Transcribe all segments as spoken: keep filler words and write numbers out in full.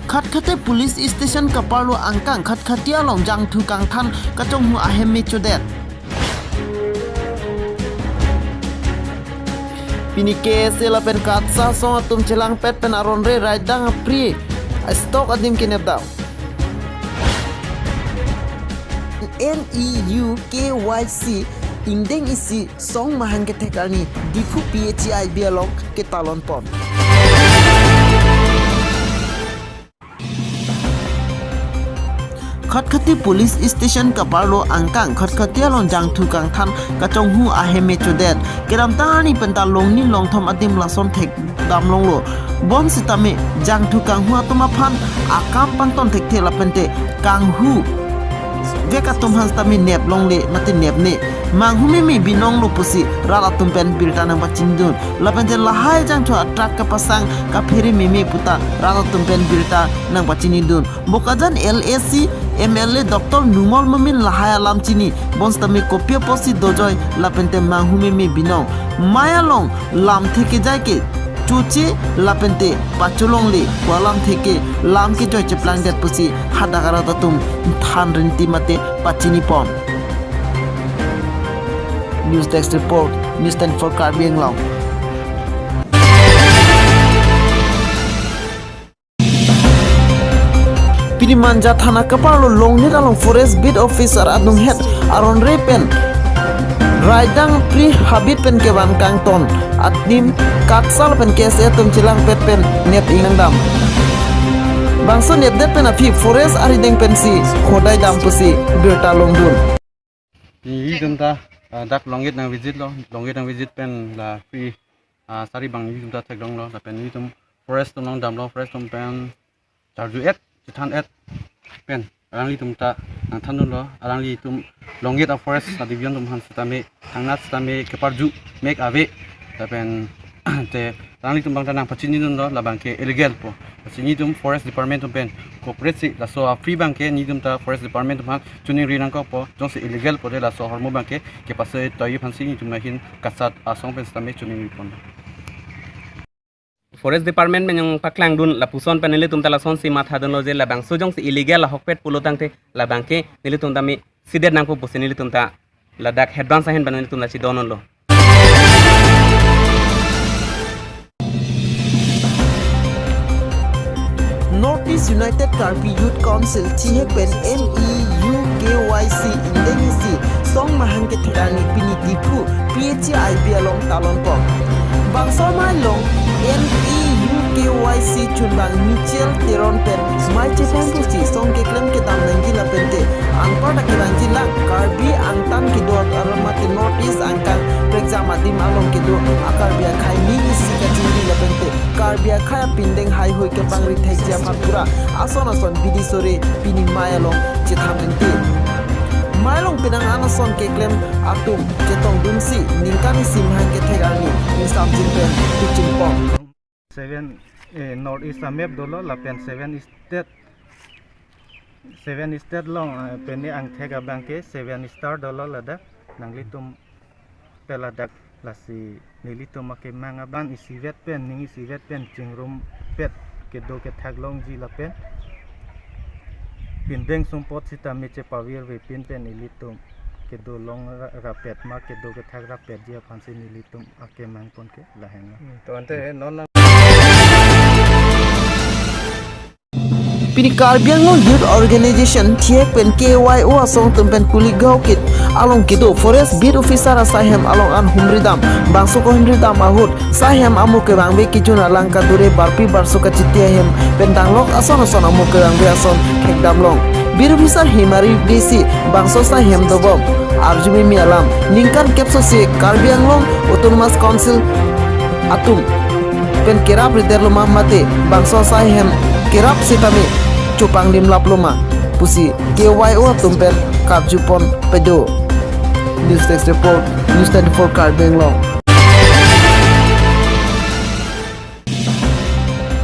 Khatkhate Police Station kaparlo angkang Khatkhate along jangthu kangthan kachonghu ahem me chodet. Pini K S A lapen KATSA asong atum chelangpet pen aron-re raidang apri stock adim kenepdam. N E U K Y C ingdeng isi song mahang kethek arni Diphu P H E I B along ketalon pon. Khatkhate Police Station kaparlo angkang Khatkhate along jangthu kangthan kachonghu ahem me chodet. Kedamtang arni penta longni longthom adim lason thekdam longlo. Bonsitame jangthu kanghu atum aphan akam pangton thekthe lapente kanghu vek atum aphan sitame nep longle mate nepne. Manghu meme binong lo pusi rat atum pen birta nangpachinidun. Lapente lahai jangthu a-truck kapasang kaphere meme puta rat atum pen birta nangpachinidun. Bokajan L A C M L A Doctor Numal Momin lahai alam chini, bonsitame kopi apotsi dojoi lapente manghu meme binong. Mei along lamthe kejai ke choche lapente pacholongle, pu alamthe ke lam kejoi cheplangdet pusi hadak arat atum than rinti mate pachini pon. News Desk Report, News twenty-four Karbi Anglong. Pini Manja Thana kaparlo Longnit along Forest Beat Officer adunghet aron-re pen raidang apri habit pen kevan kangton adim KATSA lapen K S A atum chelangpet pen nep ingdam. Bangso nepdet pen aphi forest arideng pensi khodai dam pusi birta longdun. Nelitum ta, ah, dak Longnit nang visit lo, Longnit nang visit pen la free, ah, sari bang nelitum ta theklonglo, lapen nelitum forest atum nangdamlo, forest atum pen charju-et, chethan-et pen alanglitum ta nangthandunlo, alanglitum Longnit a-forest a-division atum aphan sitame, thangnat sitame keparju mek ave, lapen te alanglitum abang ta nangpachinidunlo, labang ke illegal po. Lasi nelitum forest department atum pen cooperate si, laso a-free abang ke nelitum ta forest department atum aphan chiningri nangkokpo, jongsi illegal pote laso ahormu abang ke kepasoi toiji aphansi nelitum ahin KATSA asong pen sitame chiningri pon. Forest department pen jong paklangdun lapuson pen nelitum ta lasonsi mathadunlo je labangso jongsi illegal ahokpet pulo tangte labang ke nelitum tame sidet nangpo pusi nelitum ta ladak head branch ahin pen nelitum ta chidondunlo. North East United Karbi Youth Council thihek pen N E U K Y C ingdeng isi song mahang kethek arni pini Diphu P H E I B along talon pon. Bangso amei along N E U K Y C chunbang Michel Teron pen mei chethang pusi song keklem kedam nangji lapente anparta kevangji lang Karbi angtan kedo aron mate North East angkang prekjam adim along kedo a-Karbi akhei ning isi kachingri lapente Karbi akhei apindeng haihui kepangri thekji aphan pura ason ason bidi sore pini mei along chethan rinti. Mei along penang an ason keklem atum chetongdunsi ningkan isi mahang kethek arni ingsamjin pen tuching pon. Seven, eh, North East a-map dolo lapen seven state, seven state along, eh, pene angthek abang ke seven star dolo ladak nanglitum peladak lasi nelitum akemang abang isivet pen, ning isivet pen chingrumpet kedo kethak longji lapen pindeng sumpot sitame chepavirve pin pen ilitum kedo long ra-, rapet ma kedo kethak rapetji aphansi nelitum akemang pon ke laheng. Hmm, to ante non nang Pini Karbi Anglong Youth Organization thihek pen K Y O asong atum pen Kuligaon kit along kedo Forest Beat Officer asai hem along an humridam. Bangso kehumridam ahut sai hem amo kevangve kejun alang kadure barpi barso kachiti ahem pen danglok ason ason amo kevangve ason thekdam long. Beat Officer Himari D C bangso sai hem dobom arju meme alam ningkan kep so si Karbi Anglong Autonomous Council atum pen kerap rider loma mate bangso sai hem kerap sitame chopanglim lap loma pusi K Y O atum pen karju pon pedo. News Desk Report, News twenty-four Karbi Anglong.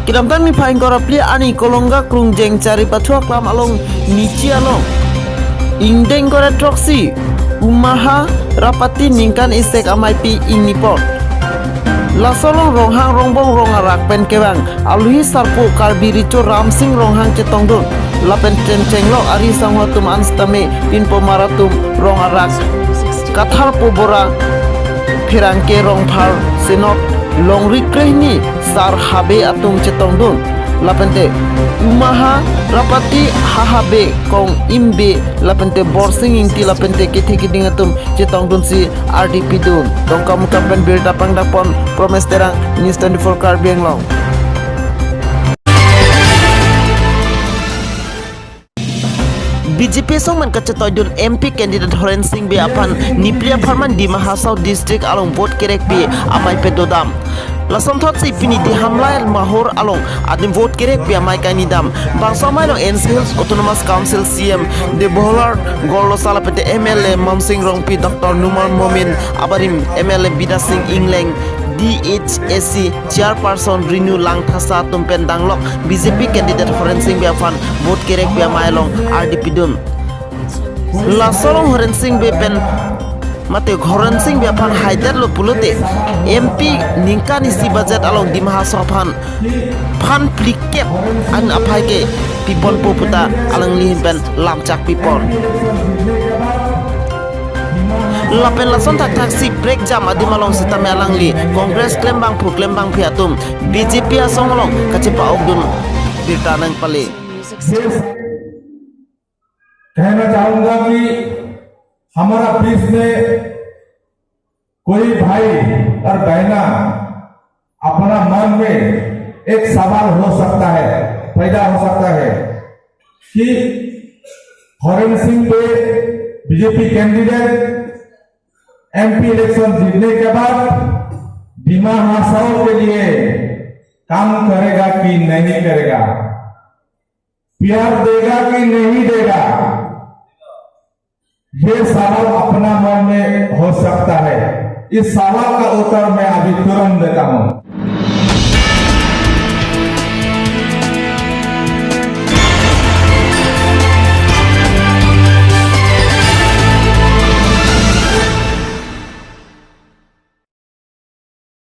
Kedamtang niphai ingkoi ra phli arni Kolonga Krungjeng Chari Pathu Aklam along Nichi along ingdeng ingkoi ra throksi Umaha Rapati ningkan isek ameipi ingni apor Laso along Ronghang Rongbong rong arak pen kevang alohi sarpo Karbi Recho Ramsing Ronghang chetongdun lapen chengchenglok ari sangho atum an sitame pinpomar atum rong arak Kathar Pobora Pherangke Rongphar Senot Longri Krehini Sar Habe atum chetongdun lapente Umaha Rapati Hahabe Kong Imbe lapente Borsing Ingti lapente kethe keding atum chetongdunsi ardi pidun. Dongkamukam pen birta pangdakpon Promes Terang, News twenty-four Karbi Anglong. B J P asong pen kachetoidun M P candidate Horensing Bey aphan nipli apharman Dima Hasao district along vote kerekpi amei pe dodam. Lasonthotsi pini Dihamlai Mahur along adim vote kerekpi amei kainidam. Bangso amei along N C Hills Autonomous Council C E M Debolal Gorlosa lapente M L A Mamsing Rongpi, Doctor Numal Momin abarim, M L A Bidya Sing Engleng, D H A C Chairperson Renu Langthasa atum pen danglok B J P candidate Horensing Bey aphan vote kerekpi amei along ardi pidun. Laso along Horensing Bey pen mate Horensing Bey aphan haidetlo pulote M P ningkan isi budget along Dima Hasao aphan phan phlikep an aphai ke piponpo puta alangli ahin pen lamchak pipon. Lapen lason thakthaksi break jam adim along sitame alangli Congress klembangphu klembangpi atum B J P asong along kachepa-okdun birta nangpale. कहना चाहूंगा कि हमारा बीच में कोई भाई और बहना अपना मन में एक सवाल हो सकता है, पैदा हो सकता है कि हरेंद्र सिंह के बीजेपी कैंडिडेट एमपी इलेक्शन जीतने के बाद दिमा हासाओ के लिए काम करेगा कि नहीं करेगा, प्यार देगा कि नहीं देगा, ये सवाल अपना मन में हो सकता है। इस सवाल का उत्तर मैं अभी तुरंत देता हूं।